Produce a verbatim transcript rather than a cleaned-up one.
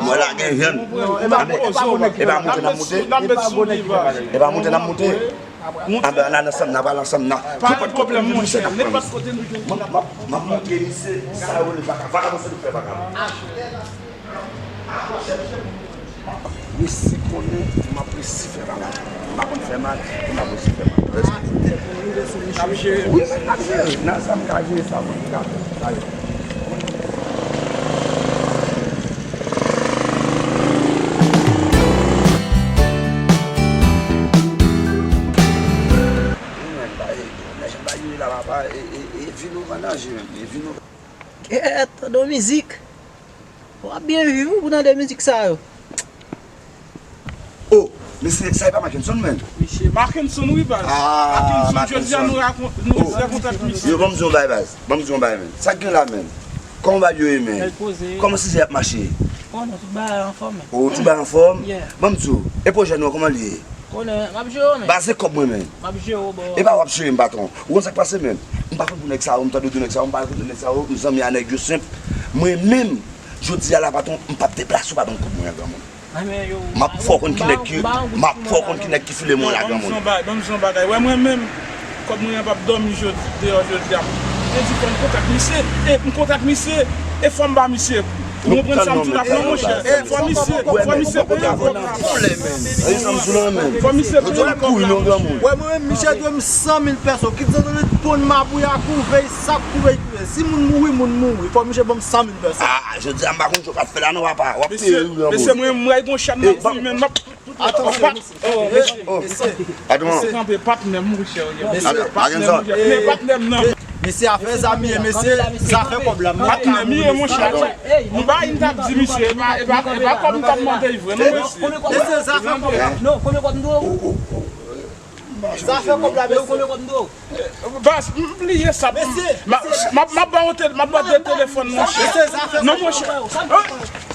Mwen la gen jèn. E pa moute n ap moute. E pa moute n ap moute. Anben, n al ansanm, n ap al ansanm, n ap. Pa gen pwoblèm, monchè, nenpòt kote nou jwenn. M ap montre misye sa yo rele vakabon. Vakabon se li k fè vakabon. Mesye konnen m ap resi fè bagay. M pa konn fè mal, m ap resi fè mal. Wi, men n ap jere. Nan sa m ka jere sa, mwen m ka fè. Jan bagay yo ye la, papa, e, e, e vin ou vandanje menm, e vin ou. Kèt, tande yon mizik. W ap byen viv wi pou tande mizik sa yo. Oh, Mesye, sa e pa Mackenson, menn? Misye, Mackenson, wi, baz. Ah, Mackenson, jodi a Mackenson. Nou rakon-, nou Oh. Rankontre ak misye. Yo, ban m di yon bagay, baz. Ban m di yon bagay, menn. Sa k gen la, menn? Kòman bagay yo ye, menn? Nèg poze. Kòman sizè ap mache? Oh, non, tout bagay anfòm, menn. Oh, tout bagay anfòm? Yeah. Ban m di w, e pwojè nou an, kòman li ye? Konnen, m ap jere w, menn. Baz, se kòb mwen, menn. M ap jere w, bro. E pa w ap jere m, patwon. Ou konn sa k pase, menn? M pa konn pou nèg sa yo, m tande de nèg sa yo, m pa konn nèg sa yo, m zanmi a nèg yo senp. Mwen menm, jodi a la, patwon, m p ap deplase w pa ban m kòb mwen an, granmoun. M ap fè w konn ki nèg ki, m ap fè w konn ki nèg ki file mwen la, granmoun. Ban m di yon bagay, ban m di yon bagay. Wè mwen menm, kòb mwen an p ap dòmi jodi, deyò jodi a. Te di fò m kontak misye, e m kontak misye, e fò m ba misye. Ou konprann sa m di w la, non, monchè? E fò misye, fò misye peye kòb la. Fò misye peye kòb la. Wè mwen menm, misye dwe m san mil pèso. Kit zan nan li ponn mabouya kouvèy, sa k kouvèy kouvèy. Si moun mouri, moun mouri. Fò misye ban m san mil pèso. Ah, jodi a m pa konn sa w ap fè la non, papa. W ap peye wi, granmoun. Mesye, mwen, mwen gon chat m ap di, men m ap Atansyon, mesye. Oh, mesye. Mesye. Kanpe, patnè m, monchè, wi. Mesye, patnè m, monchè. Men patnè m nan. Mesye, afè zam ye, mesye, zafè kòb la. Patnè m ye, monchè. M bay, m t ap di misye, e pa, e pa, e pa kòb m t ap mande vre, non, mesye. Mesye, zafè kòb la. Non, konbyen kòb m dwe w? Zafè kòb la, mesye. Konbyen kòb m dwe w? Baz, m bliye sa. Mesye, m ap, m ap, m ap ba w te-, m ap ba w de telefòn, monchè. Mesye, zafè kòb la. Non, monchè.